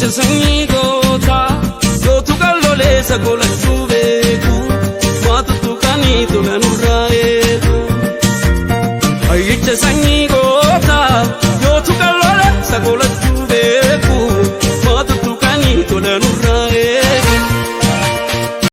Hayyicha sanyii gootaa yootu qalloleessa golachuu beeku waa tuttuqanii tola nurraa eegu. Hayyicha sanyii gootaa yootu qalloleessa golachuu beeku waa tuttuqanii tola.